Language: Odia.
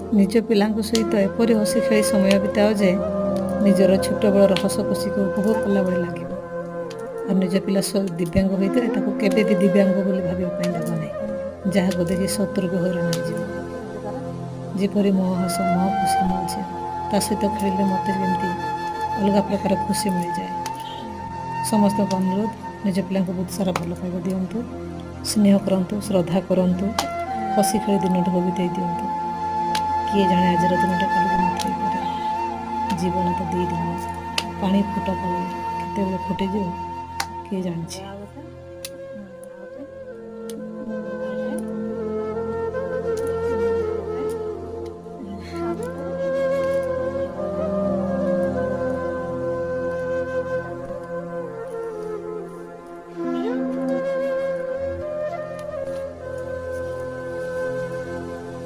ନିଜ ପିଲାଙ୍କ ସହିତ ଏପରି ହସି ଖେଳି ସମୟ ବିତାଅ ଯେ ନିଜର ଛୋଟବେଳର ହସ ଖୁସିକୁ ଉପଭୋଗ କଲା ଭଳି ଲାଗିବ। ଆଉ ନିଜ ପିଲା ଦିବ୍ୟାଙ୍ଗ ହୋଇଥିଲେ ତାକୁ କେବେ ବି ଦିବ୍ୟାଙ୍ଗ ବୋଲି ଭାବିବା ପାଇଁ ଦେବ ନାହିଁ, ଯାହାକୁ ଦେଖି ଶତ୍ରୁ ବି ହଇରାଣ ହେଇଯିବ। ଯେପରି ମୋ ହସ, ମୋ ଖୁସି, ମୋ ଝିଅ, ତା ସହିତ ଖେଳିଲେ ମୋତେ ଯେମିତି ଅଲଗା ପ୍ରକାର ଖୁସି ମିଳିଯାଏ। ସମସ୍ତଙ୍କୁ ଅନୁରୋଧ, ନିଜ ପିଲାଙ୍କୁ ବହୁତ ସାରା ଭଲ ପାଇବା ଦିଅନ୍ତୁ, ସ୍ନେହ କରନ୍ତୁ, ଶ୍ରଦ୍ଧା କରନ୍ତୁ, ହସି ଖେଳି ଦିନଟାକୁ ବିତେଇ ଦିଅନ୍ତୁ। କିଏ ଜାଣେ, ଆଜିର ଦିନଟା କାଲିକୁ ନଥାଇପାରେ। ଜୀବନ ତ 2 ଦିନ, ପାଣି ଫୁଟା ପବନ, କେତେବେଳେ ଫୁଟିଯିବ କିଏ ଜାଣିଛି।